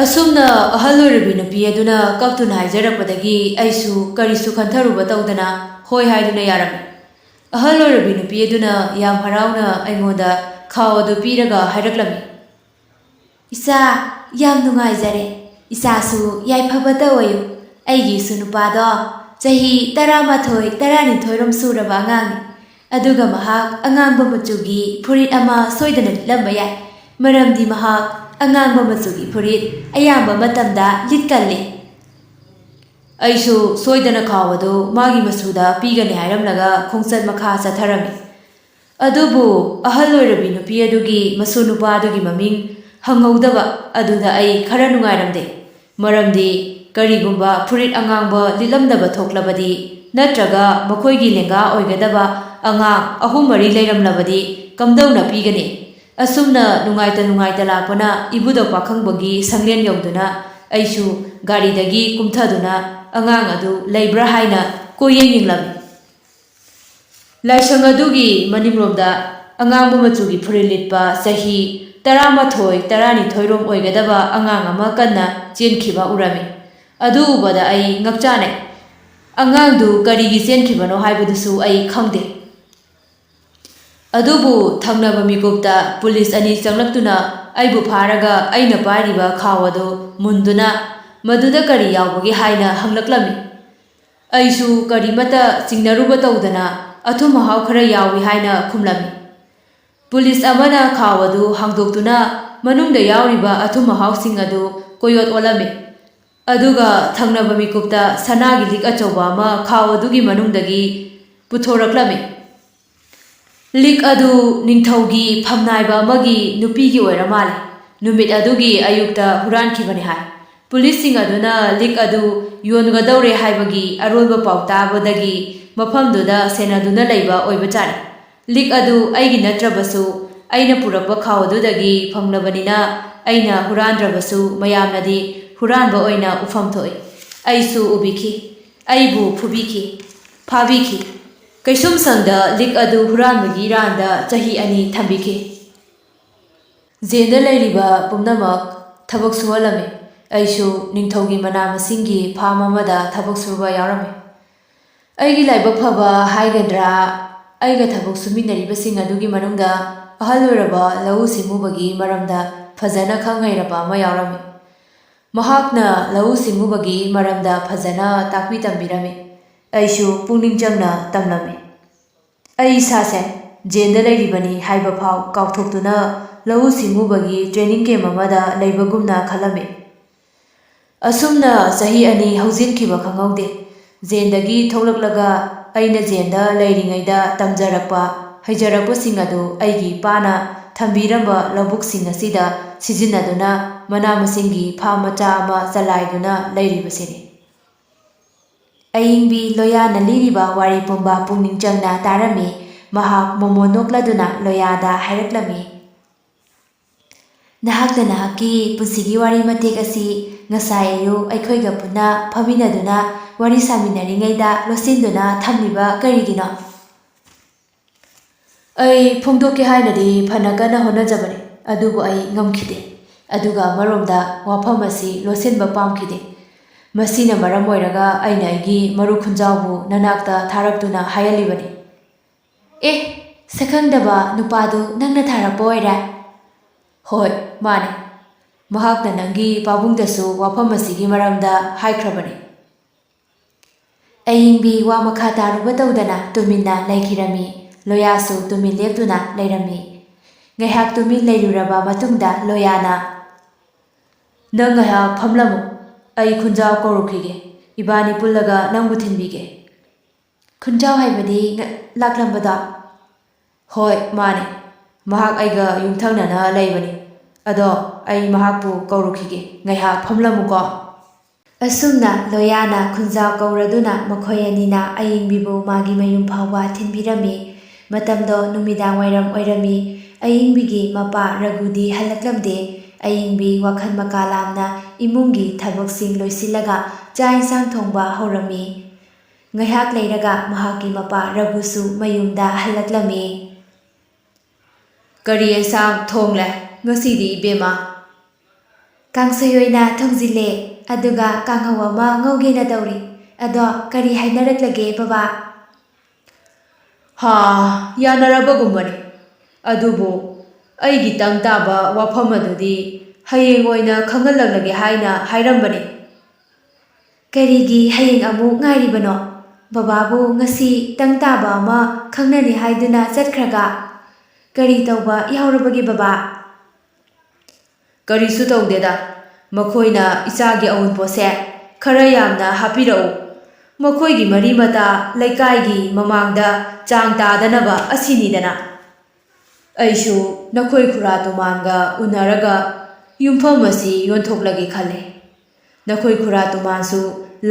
ꯑꯁꯨꯝꯅ ꯑꯍꯜ ꯑꯣꯏꯔꯕꯤ ꯅꯨꯄꯤ ꯑꯗꯨꯅ ꯀꯞꯇꯨꯅ ꯍꯥꯏꯖꯔꯛꯄꯗꯒꯤ ꯑꯩꯁꯨ ꯀꯔꯤꯁꯨ ꯈꯟꯊꯔꯨꯕ ꯇꯧꯗꯅ ꯍꯣꯏ ꯍꯥꯏꯗꯨꯅ ꯌꯥꯔꯝꯃꯤ꯫ ꯑꯍꯜ ꯑꯣꯏꯔꯕꯤ ꯅꯨꯄꯤ ꯑꯗꯨꯅ ꯌꯥꯝ ꯍꯔꯥꯎꯅ ꯑꯩꯉꯣꯟꯗ ꯈꯥꯎ ꯑꯗꯨ ꯄꯤꯔꯒ ꯍꯥꯏꯔꯛꯂꯝꯃꯤ꯫ "ꯏꯆꯥ, ꯌꯥꯝ ꯅꯨꯡꯉꯥꯏꯖꯔꯦ꯫ ꯏꯆꯥꯁꯨ ꯌꯥꯏꯐꯕꯇ ꯑꯣꯏꯌꯨ꯫ ꯑꯩꯒꯤ ꯏꯁꯨ ꯅꯨꯄꯥꯗꯣ ꯆꯍꯤ ꯇꯔꯥꯃꯥꯊꯣꯏ, ꯇꯔꯥꯅꯤꯊꯣꯏꯔꯣꯝ ꯁꯨꯔꯕ ꯑꯉꯥꯡꯅꯤ꯫ ꯑꯗꯨꯒ ꯃꯍꯥꯛ ꯑꯉꯥꯡꯕ ꯃꯆꯨꯒꯤ ꯐꯨꯔꯤꯠ ꯑꯃ ꯁꯣꯏꯗꯅ ꯂꯤꯠꯂꯝꯕ ꯌꯥꯏ, ꯃꯔꯝꯗꯤ ꯃꯍꯥꯛ ꯑꯉꯥꯡꯕ ꯃꯆꯨꯒꯤ ꯐꯨꯔꯤꯠ ꯑꯌꯥꯝꯕ ꯃꯇꯝꯗ ꯂꯤꯠꯀꯜꯂꯤ꯫" ꯑꯩꯁꯨ ꯁꯣꯏꯗꯅ ꯈꯥꯎ ꯑꯗꯨ ꯃꯥꯒꯤ ꯃꯁꯨꯗ ꯄꯤꯒꯅꯤ ꯍꯥꯏꯔꯝꯂꯒ ꯈꯣꯡꯆꯠ ꯃꯈꯥ ꯆꯠꯊꯔꯝꯃꯤ꯫ ꯑꯗꯨꯕꯨ ꯑꯍꯜ ꯑꯣꯏꯔꯕꯤ ꯅꯨꯄꯤ ꯑꯗꯨꯒꯤ ꯃꯁꯨ ꯅꯨꯄꯥ ꯑꯗꯨꯒꯤ ꯃꯃꯤꯡ ꯍꯪꯍꯧꯗꯕ ꯑꯗꯨꯗ ꯑꯩ ꯈꯔ ꯅꯨꯡꯉꯥꯏꯔꯝꯗꯦ꯫ ꯃꯔꯝꯗꯤ ꯀꯔꯤꯒꯨꯝꯕ ꯐꯨꯔꯤꯠ ꯑꯉꯥꯡꯕ ꯂꯤꯠꯂꯝꯗꯕ ꯊꯣꯛꯂꯕꯗꯤ, ꯅꯠꯇ꯭ꯔꯒ ꯃꯈꯣꯏꯒꯤ ꯂꯦꯡꯒꯥ ꯑꯣꯏꯒꯗꯕ ꯑꯉꯥꯡ ꯑꯍꯨꯝ ꯃꯔꯤ ꯂꯩꯔꯝꯂꯕꯗꯤ ꯀꯝꯗꯧꯅ ꯄꯤꯒꯅꯤ? ꯑꯁꯨꯝꯅ ꯅꯨꯡꯉꯥꯏꯇ ꯅꯨꯡꯉꯥꯏꯇ ꯂꯥꯛꯄꯅ ꯏꯕꯨꯙꯧ ꯄꯥꯈꯪꯕꯒꯤ ꯁꯪꯂꯦꯟ ꯌꯧꯗꯨꯅ ꯑꯩꯁꯨ ꯒꯥꯔꯤꯗꯒꯤ ꯀꯨꯝꯊꯗꯨꯅ ꯑꯉꯥꯡ ꯑꯗꯨ ꯂꯩꯕ꯭ꯔꯥ ꯍꯥꯏꯅ ꯀꯣꯏꯌꯦꯡ ꯌꯦꯡꯂꯝꯃꯤ꯫ ꯂꯥꯏꯁꯪ ꯑꯗꯨꯒꯤ ꯃꯅꯤꯡꯂꯣꯝꯗ ꯑꯉꯥꯡꯕ ꯃꯆꯨꯒꯤ ꯐꯨꯔꯤꯠ ꯂꯤꯠꯄ ꯆꯍꯤ ꯇꯔꯥꯃꯥꯊꯣꯏ, ꯇꯔꯥꯅꯤꯊꯣꯏꯔꯣꯝ ꯑꯣꯏꯒꯗꯕ ꯑꯉꯥꯡ ꯑꯃ ꯀꯟꯅ ꯆꯦꯟꯈꯤꯕ ꯎꯔꯝꯃꯤ꯫ ꯑꯗꯨ ꯎꯕꯗ ꯑꯩ ꯉꯛꯆꯥꯅꯩ꯫ ꯑꯉꯥꯡꯗꯨ ꯀꯔꯤꯒꯤ ꯆꯦꯟꯈꯤꯕꯅꯣ ꯍꯥꯏꯕꯗꯨꯁꯨ ꯑꯩ ꯈꯪꯗꯦ꯫ ꯑꯗꯨꯕꯨ ꯊꯪꯅꯕ ꯃꯤꯀꯨꯞꯇ ꯄꯨꯂꯤꯁ ꯑꯅꯤ ꯆꯪꯂꯛꯇꯨꯅ ꯑꯩꯕꯨ ꯐꯥꯔꯒ ꯑꯩꯅ ꯄꯥꯏꯔꯤꯕ ꯈꯥꯎ ꯑꯗꯨ ꯃꯨꯟꯗꯨꯅ ꯃꯗꯨꯗ ꯀꯔꯤ ꯌꯥꯎꯕꯒꯦ ꯍꯥꯏꯅ ꯍꯪꯂꯛꯂꯝꯃꯤ꯫ ꯑꯩꯁꯨ ꯀꯔꯤꯃꯠꯇ ꯆꯤꯡꯅꯔꯨꯕ ꯇꯧꯗꯅ ꯑꯊꯨꯝ ꯑꯍꯥꯎ ꯈꯔ ꯌꯥꯎꯏ ꯍꯥꯏꯅ ꯈꯨꯝꯂꯝꯃꯤ꯫ ꯄꯨꯂꯤꯁ ꯑꯃꯅ ꯈꯥꯎ ꯑꯗꯨ ꯍꯥꯡꯗꯣꯛꯇꯨꯅ ꯃꯅꯨꯡꯗ ꯌꯥꯎꯔꯤꯕ ꯑꯊꯨꯝ ꯑꯍꯥꯎꯁꯤꯡ ꯑꯗꯨ ꯀꯣꯌꯣꯠ ꯑꯣꯜꯂꯝꯃꯤ꯫ ꯑꯗꯨꯒ ꯊꯪꯅꯕ ꯃꯤꯀꯨꯞꯇ ꯁꯅꯥꯒꯤ ꯂꯤꯛ ꯑꯆꯧꯕ ꯑꯃ ꯈꯥꯎ ꯑꯗꯨꯒꯤ ꯃꯅꯨꯡꯗꯒꯤ ꯄꯨꯊꯣꯔꯛꯂꯝꯃꯤ꯫ ꯂꯤꯛ ꯑꯗꯨ ꯅꯤꯡꯊꯧꯒꯤ ꯐꯝꯅꯥꯏꯕ ꯑꯃꯒꯤ ꯅꯨꯄꯤꯒꯤ ꯑꯣꯏꯔ ꯃꯥꯜꯂꯦ꯫ ꯅꯨꯃꯤꯠ ꯑꯗꯨꯒꯤ ꯑꯌꯨꯛꯇ ꯍꯨꯔꯥꯟꯈꯤꯕꯅꯤ ꯍꯥꯏ꯫ ꯄꯨꯂꯤꯁꯁꯤꯡ ꯑꯗꯨꯅ ꯂꯤꯛ ꯑꯗꯨ ꯌꯣꯟꯒꯗꯧꯔꯦ ꯍꯥꯏꯕꯒꯤ ꯑꯔꯣꯟꯕ ꯄꯥꯎ ꯇꯥꯕꯗꯒꯤ ꯃꯐꯝꯗꯨꯗ ꯁꯦꯟꯅꯗꯨꯅ ꯂꯩꯕ ꯑꯣꯏꯕꯖꯥꯠꯅꯤ꯫ ꯂꯤꯛ ꯑꯗꯨ ꯑꯩꯒꯤ ꯅꯠꯇ꯭ꯔꯕꯁꯨ ꯑꯩꯅ ꯄꯨꯔꯛꯄ ꯈꯥꯎ ꯑꯗꯨꯗꯒꯤ ꯐꯪꯂꯕꯅꯤꯅ ꯑꯩꯅ ꯍꯨꯔꯥꯟꯗ꯭ꯔꯕꯁꯨ ꯃꯌꯥꯝꯅꯗꯤ ꯍꯨꯔꯥꯟꯕ ꯑꯣꯏꯅ ꯎꯐꯝ ꯊꯣꯛꯏ꯫ ꯑꯩꯁꯨ ꯎꯕꯤꯈꯤ꯫ ꯑꯩꯕꯨ ꯐꯨꯕꯤꯈꯤ, ꯐꯥꯕꯤꯈꯤ꯫ ꯀꯩꯁꯨꯝꯁꯪꯗ ꯂꯤꯛ ꯑꯗꯨ ꯍꯨꯔꯥꯟꯕꯒꯤ ꯏꯔꯥꯟꯗ ꯆꯍꯤ ꯑꯅꯤ ꯊꯝꯕꯤꯈꯤ꯫ ꯖꯦꯜꯗ ꯂꯩꯔꯤꯕ ꯄꯨꯝꯅꯃꯛ ꯊꯕꯛ ꯁꯨꯍꯜꯂꯝꯃꯤ꯫ ꯑꯩꯁꯨ ꯅꯤꯡꯊꯧꯒꯤ ꯃꯅꯥ ꯃꯁꯤꯡꯒꯤ ꯐꯥꯔꯝ ꯑꯃꯗ ꯊꯕꯛ ꯁꯨꯕ ꯌꯥꯎꯔꯝꯃꯤ꯫ ꯑꯩꯒꯤ ꯂꯥꯏꯕꯛ ꯐꯕ ꯍꯥꯏꯒꯗ꯭ꯔꯥ, ꯑꯩꯒ ꯊꯕꯛ ꯁꯨꯃꯤꯟꯅꯔꯤꯕꯁꯤꯡ ꯑꯗꯨꯒꯤ ꯃꯅꯨꯡꯗ ꯑꯍꯜ ꯑꯣꯏꯔꯕ ꯂꯧꯎ ꯁꯤꯡꯎꯕꯒꯤ ꯃꯔꯝꯗ ꯐꯖꯅ ꯈꯪ ꯍꯩꯔꯕ ꯑꯃ ꯌꯥꯎꯔꯝꯃꯤ꯫ ꯃꯍꯥꯛꯅ ꯂꯧꯎ ꯁꯤꯡꯎꯕꯒꯤ ꯃꯔꯝꯗ ꯐꯖꯅ ꯇꯥꯛꯄꯤ ꯇꯝꯕꯤꯔꯝꯃꯤ꯫ ꯑꯩꯁꯨ ꯄꯨꯛꯅꯤꯡ ꯆꯪꯅ ꯇꯝꯂꯝꯃꯤ꯫ ꯑꯩ ꯏꯁꯥꯁꯦ ꯖꯦꯜꯗ ꯂꯩꯔꯤꯕꯅꯤ ꯍꯥꯏꯕ ꯐꯥꯎ ꯀꯥꯎꯊꯣꯛꯇꯨꯅ ꯂꯧꯎ ꯁꯤꯡꯎꯕꯒꯤ training camp ꯑꯃꯗ ꯂꯩꯕꯒꯨꯝꯅ ꯈꯜꯂꯝꯃꯤ꯫ ꯑꯁꯨꯝꯅ ꯆꯍꯤ ꯑꯅꯤ ꯍꯧꯖꯤꯟꯈꯤꯕ ꯈꯪꯍꯧꯗꯦ꯫ ꯖꯦꯜꯗꯒꯤ ꯊꯣꯛꯂꯛꯂꯒ ꯑꯩꯅ ꯖꯦꯜꯗ ꯂꯩꯔꯤꯉꯩꯗ ꯇꯝꯖꯔꯛꯄ, ꯍꯩꯖꯔꯛꯄꯁꯤꯡ ꯑꯗꯨ ꯑꯩꯒꯤ ꯏꯄꯥꯅ ꯊꯝꯕꯤꯔꯝꯕ ꯂꯧꯕꯨꯛꯁꯤꯡ ꯑꯁꯤꯗ ꯁꯤꯖꯤꯟꯅꯗꯨꯅ ꯃꯅꯥ ꯃꯁꯤꯡꯒꯤ farm ꯃꯆꯥ ꯑꯃ ꯆꯂꯥꯏꯗꯨꯅ ꯂꯩꯔꯤꯕꯁꯤꯅꯤ꯫ ꯑꯏꯪꯕꯤ ꯂꯣꯌꯥꯅ ꯂꯤꯔꯤꯕ ꯋꯥꯔꯤ ꯄꯨꯝꯕ ꯄꯨꯛꯅꯤꯡ ꯆꯪꯅ ꯇꯥꯔꯝꯃꯤ꯫ ꯃꯍꯥꯛ ꯃꯣꯃꯣꯟ ꯅꯣꯛꯂꯗꯨꯅ ꯂꯣꯌꯥꯗ ꯍꯥꯏꯔꯛꯂꯝꯃꯤ, "ꯅꯍꯥꯛꯅ ꯅꯍꯥꯛꯀꯤ ꯄꯨꯟꯁꯤꯒꯤ ꯋꯥꯔꯤ ꯃꯇꯦꯛ ꯑꯁꯤ ꯉꯁꯥꯏ ꯑꯌꯨꯛ ꯑꯩꯈꯣꯏꯒ ꯄꯨꯟꯅ ꯐꯝꯃꯤꯟꯅꯗꯨꯅ ꯋꯥꯔꯤ ꯁꯥꯃꯤꯟꯅꯔꯤꯉꯩꯗ ꯂꯣꯠꯁꯤꯟꯗꯨꯅ ꯊꯝꯂꯤꯕ ꯀꯔꯤꯒꯤꯅꯣ?" ꯑꯩ ꯐꯣꯡꯗꯣꯛꯀꯦ ꯍꯥꯏꯅꯗꯤ ꯐꯅ ꯀꯟꯅ ꯍꯣꯠꯅꯖꯕꯅꯤ, ꯑꯗꯨꯕꯨ ꯑꯩ ꯉꯝꯈꯤꯗꯦ꯫ ꯑꯗꯨꯒ ꯑꯃꯔꯣꯝꯗ ꯋꯥꯐꯝ ꯑꯁꯤ ꯂꯣꯠꯁꯤꯟꯕ ꯄꯥꯝꯈꯤꯗꯦ꯫ ꯃꯁꯤꯅ ꯃꯔꯝ ꯑꯣꯏꯔꯒ ꯑꯩꯅ ꯑꯩꯒꯤ ꯃꯔꯨꯞ ꯈꯨꯟꯖꯥꯎꯕꯨ ꯅꯅꯥꯛꯇ ꯊꯥꯔꯛꯇꯨꯅ ꯍꯥꯏꯍꯜꯂꯤꯕꯅꯤ꯫ "ꯑꯦ, ꯁꯛꯈꯪꯗꯕ ꯅꯨꯄꯥꯗꯨ ꯅꯪꯅ ꯊꯥꯔꯛꯄ ꯑꯣꯏꯔꯦ?" "ꯍꯣꯏ, ꯃꯥꯅꯦ꯫ ꯃꯍꯥꯛꯅ ꯅꯪꯒꯤ ꯄꯥꯕꯨꯡꯗꯁꯨ ꯋꯥꯐꯝ ꯑꯁꯤꯒꯤ ꯃꯔꯝꯗ ꯍꯥꯏꯈ꯭ꯔꯕꯅꯤ꯫" ꯑꯏꯪꯕꯤ ꯋꯥ ꯃꯈꯥ ꯇꯥꯔꯨꯕ ꯇꯧꯗꯅ ꯇꯨꯃꯤꯟꯅ ꯂꯩꯈꯤꯔꯝꯃꯤ꯫ ꯂꯣꯌꯥꯁꯨ ꯇꯨꯃꯤꯟ ꯂꯦꯞꯇꯨꯅ ꯂꯩꯔꯝꯃꯤ꯫ ꯉꯥꯏꯍꯥꯛ ꯇꯨꯃꯤꯟ ꯂꯩꯔꯨꯔꯕ ꯃꯇꯨꯡꯗ ꯂꯣꯌꯥꯅ, "ꯅꯪ ꯉꯥꯏꯍꯥꯛ ꯐꯝꯂꯝꯃꯨ, ꯑꯩ ꯈꯨꯟꯖꯥꯎ ꯀꯧꯔꯨꯈꯤꯒꯦ, ꯏꯕꯥꯅꯤ ꯄꯨꯜꯂꯒ ꯅꯪꯕꯨ ꯊꯤꯟꯕꯤꯒꯦ꯫" "ꯈꯨꯟꯖꯥꯎ ꯍꯥꯏꯕꯗꯤ ꯉ-, ꯂꯥꯛꯂꯝꯕꯗꯣ?" "ꯍꯣꯏ, ꯃꯥꯅꯦ꯫ ꯃꯍꯥꯛ ꯑꯩꯒ ꯌꯨꯝꯊꯪꯅꯅ ꯂꯩꯕꯅꯤ꯫ ꯑꯗꯣ ꯑꯩ ꯃꯍꯥꯛꯄꯨ ꯀꯧꯔꯨꯈꯤꯒꯦ꯫ ꯉꯥꯏꯍꯥꯛ ꯐꯝꯂꯝꯃꯨꯀꯣ꯫" ꯑꯁꯨꯝꯅ ꯂꯣꯌꯥꯅ ꯈꯨꯟꯖꯥꯎ ꯀꯧꯔꯗꯨꯅ ꯃꯈꯣꯏ ꯑꯅꯤꯅ ꯑꯌꯤꯡꯕꯤꯕꯨ ꯃꯥꯒꯤ ꯃꯌꯨꯝ ꯐꯥꯎꯕ ꯊꯤꯟꯕꯤꯔꯝꯃꯤ꯫ ꯃꯇꯝꯗꯣ ꯅꯨꯃꯤꯗꯥꯡ ꯋꯥꯏꯔꯝ ꯑꯣꯏꯔꯝꯃꯤ꯫ ꯑꯌꯤꯡꯕꯤꯒꯤ ꯃꯄꯥ ꯔꯘꯨꯗꯤ ꯍꯜꯂꯛꯂꯝꯗꯦ꯫ ꯑꯌꯤꯡꯕꯤ ꯋꯥꯈꯜ ꯃꯀꯥ ꯂꯥꯝꯅ ꯏꯃꯨꯡꯒꯤ ꯊꯕꯛꯁꯤꯡ ꯂꯣꯏꯁꯤꯜꯂꯒ ꯆꯥꯛ ꯏꯟꯁꯥꯡ ꯊꯣꯡꯕ ꯍꯧꯔꯝꯃꯤ꯫ ꯉꯥꯏꯍꯥꯛ ꯂꯩꯔꯒ ꯃꯍꯥꯛꯀꯤ ꯃꯄꯥ ꯔꯘꯨꯁꯨ ꯃꯌꯨꯝꯗ ꯍꯜꯂꯛꯂꯝꯃꯤ꯫ "ꯀꯔꯤ ꯑꯦꯟꯁꯥꯡ ꯊꯣꯡꯂꯦ ꯉꯁꯤꯗꯤ, ꯏꯕꯦꯝꯃ?" "ꯀꯥꯡꯁꯣꯏ ꯑꯣꯏꯅ ꯊꯣꯡꯖꯤꯜꯂꯦ, ꯑꯗꯨꯒ ꯀꯥꯡꯍꯧ ꯑꯃ ꯉꯧꯒꯦꯅ ꯇꯧꯔꯤ꯫ ꯑꯗꯣ ꯀꯔꯤ ꯍꯥꯏꯅꯔꯛꯂꯒꯦ, ꯕꯕꯥ?" "ꯍꯥ, ꯌꯥꯅꯔꯕꯒꯨꯝꯕꯅꯤ꯫ ꯑꯗꯨꯕꯨ ꯑꯩꯒꯤ ꯇꯪ ꯇꯥꯕ ꯋꯥꯐꯝ ꯑꯗꯨꯗꯤ ꯍꯌꯦꯡ ꯑꯣꯏꯅ ꯈꯪꯍꯜꯂꯛꯂꯒꯦ ꯍꯥꯏꯅ ꯍꯥꯏꯔꯝꯕꯅꯤ꯫" "ꯀꯔꯤꯒꯤ ꯍꯌꯦꯡ ꯑꯃꯨꯛ ꯉꯥꯏꯔꯤꯕꯅꯣ? ꯕꯕꯥꯕꯨ ꯉꯁꯤ ꯇꯪ ꯇꯥꯕ ꯑꯃ ꯈꯪꯅꯅꯤ ꯍꯥꯏꯗꯨꯅ ꯆꯠꯈ꯭ꯔꯒ꯫ ꯀꯔꯤ ꯇꯧꯕ ꯌꯥꯎꯔꯕꯒꯦ, ꯕꯕꯥ?" "ꯀꯔꯤꯁꯨ ꯇꯧꯗꯦꯗ꯫ ꯃꯈꯣꯏꯅ ꯏꯆꯥꯒꯤ ꯑꯎꯟꯄꯣꯠꯁꯦ ꯈꯔ ꯌꯥꯝꯅ ꯍꯥꯞꯄꯤꯔꯛꯎ꯫ ꯃꯈꯣꯏꯒꯤ ꯃꯔꯤ ꯃꯇꯥ ꯂꯩꯀꯥꯏꯒꯤ ꯃꯃꯥꯡꯗ ꯆꯥꯡ ꯇꯥꯗꯅꯕ ꯑꯁꯤꯅꯤꯗꯅ꯫ ꯑꯩꯁꯨ ꯅꯈꯣꯏ ꯈꯨꯔꯥ ꯇꯣꯃꯥꯟꯒ ꯎꯅꯔꯒ ꯌꯨꯝꯐꯝ ꯑꯁꯤ ꯌꯣꯟꯊꯣꯛꯂꯒꯦ ꯈꯜꯂꯦ꯫ ꯅꯈꯣꯏ ꯈꯨꯔꯥ ꯇꯣꯃꯥꯟꯁꯨ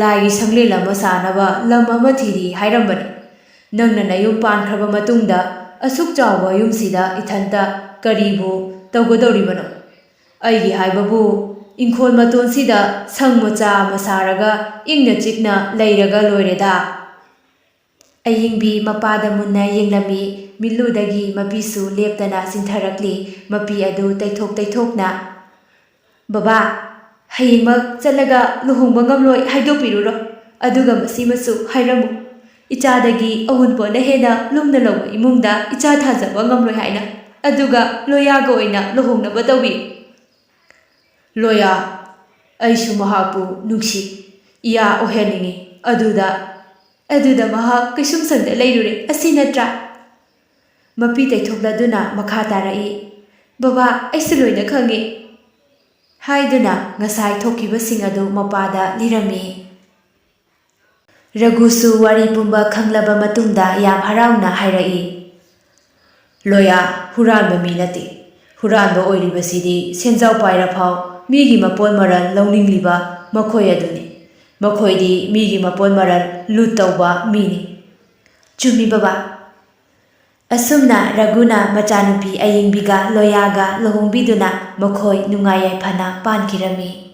ꯂꯥꯏꯒꯤ ꯁꯪꯂꯦꯟ ꯑꯃ ꯁꯥꯅꯕ ꯂꯝ ꯑꯃ ꯊꯤꯔꯤ ꯍꯥꯏꯔꯝꯕꯅꯤ꯫ ꯅꯪꯅ ꯅꯌꯨꯝ ꯄꯥꯟꯈ꯭ꯔꯕ ꯃꯇꯨꯡꯗ ꯑꯁꯨꯛ ꯆꯥꯎꯕ ꯌꯨꯝꯁꯤꯗ ꯏꯊꯟꯇ ꯀꯔꯤꯕꯨ ꯇꯧꯒꯗꯧꯔꯤꯕꯅꯣ? ꯑꯩꯒꯤ ꯍꯥꯏꯕꯕꯨ, ꯏꯪꯈꯣꯜ ꯃꯇꯣꯟꯁꯤꯗ ꯁꯪ ꯃꯆꯥ ꯑꯃ ꯁꯥꯔꯒ ꯏꯪꯅ ꯆꯤꯛꯅ ꯂꯩꯔꯒ ꯂꯣꯏꯔꯦꯗ꯫" ꯑꯌꯤꯡꯕꯤ ꯃꯄꯥꯗ ꯃꯨꯟꯅ ꯌꯦꯡꯂꯝꯃꯤ꯫ ꯃꯤꯠꯂꯨꯗꯒꯤ ꯃꯄꯤꯁꯨ ꯂꯦꯞꯇꯅ ꯆꯤꯟꯊꯔꯛꯂꯤ꯫ ꯃꯄꯤ ꯑꯗꯨ ꯇꯩꯊꯣꯛ ꯇꯩꯊꯣꯛꯅ, "ꯕꯕꯥ, ꯍꯌꯦꯡꯃꯛ ꯆꯠꯂꯒ ꯂꯨꯍꯣꯡꯕ ꯉꯝꯂꯣꯏ ꯍꯥꯏꯗꯣꯛꯄꯤꯔꯨꯔꯣ꯫ ꯑꯗꯨꯒ ꯃꯁꯤꯃꯁꯨ ꯍꯥꯏꯔꯝꯃꯨ, ꯏꯆꯥꯗꯒꯤ ꯑꯎꯟꯄꯣꯠꯅ ꯍꯦꯟꯅ ꯂꯨꯝꯅ ꯂꯧꯕ ꯏꯃꯨꯡꯗ ꯏꯆꯥ ꯊꯥꯖꯕ ꯉꯝꯂꯣꯏ ꯍꯥꯏꯅ꯫ ꯑꯗꯨꯒ ꯂꯣꯌꯥꯒ ꯑꯣꯏꯅ ꯂꯨꯍꯣꯡꯅꯕ ꯇꯧꯕꯤꯌꯨ꯫" "ꯂꯣꯌꯥ, ꯑꯩꯁꯨ ꯃꯍꯥꯛꯄꯨ ꯅꯨꯡꯁꯤ, ꯏꯌꯥ ꯑꯣꯏꯍꯟꯅꯤꯡꯏ꯫ ꯑꯗꯨꯗ, ꯑꯗꯨꯗ ꯃꯍꯥꯛ ꯀꯩꯁꯨꯝꯁꯪꯗ ꯂꯩꯔꯨꯔꯦ, ꯑꯁꯤ ꯅꯠꯇ꯭ꯔꯥ?" ꯃꯄꯤ ꯇꯩꯊꯣꯛꯂꯗꯨꯅ ꯃꯈꯥ ꯇꯥꯔꯛꯏ, "ꯕꯕꯥ, ꯑꯩꯁꯨ ꯂꯣꯏꯅ ꯈꯪꯏ" ꯍꯥꯏꯗꯨꯅ ꯉꯁꯥꯏ ꯊꯣꯛꯈꯤꯕꯁꯤꯡ ꯑꯗꯨ ꯃꯄꯥꯗ ꯂꯤꯔꯝꯃꯤ꯫ ꯔꯘꯨꯁꯨ ꯋꯥꯔꯤ ꯄꯨꯝꯕ ꯈꯪꯂꯕ ꯃꯇꯨꯡꯗ ꯌꯥꯝ ꯍꯔꯥꯎꯅ ꯍꯥꯏꯔꯛꯏ, "ꯂꯣꯌꯥ, ꯍꯨꯔꯥꯟꯕ ꯃꯤ ꯅꯠꯇꯦ꯫ ꯍꯨꯔꯥꯟꯕ ꯑꯣꯏꯔꯤꯕꯁꯤꯗꯤ ꯁꯦꯟꯖꯥꯎ ꯄꯥꯏꯔꯐꯥꯎ ꯃꯤꯒꯤ ꯃꯄꯣꯠ ꯃꯔꯜ ꯂꯧꯅꯤꯡꯂꯤꯕ ꯃꯈꯣꯏ ꯑꯗꯨꯅꯤ꯫ ꯃꯈꯣꯏꯗꯤ ꯃꯤꯒꯤ ꯃꯄꯣꯠ ꯃꯔꯜ ꯂꯨꯠ ꯇꯧꯕ ꯃꯤꯅꯤ꯫" "ꯆꯨꯝꯃꯤ ꯕꯕꯥ꯫" ꯑꯁꯨꯝꯅ ꯔꯘꯨꯅ ꯃꯆꯥꯅꯨꯄꯤ ꯑꯌꯤꯡꯕꯤꯒ ꯂꯣꯌꯥꯒ ꯂꯨꯍꯣꯡꯕꯤꯗꯨꯅ ꯃꯈꯣꯏ ꯅꯨꯡꯉꯥꯏ ꯌꯥꯏꯐꯅ ꯄꯥꯟꯈꯤꯔꯝꯃꯤ꯫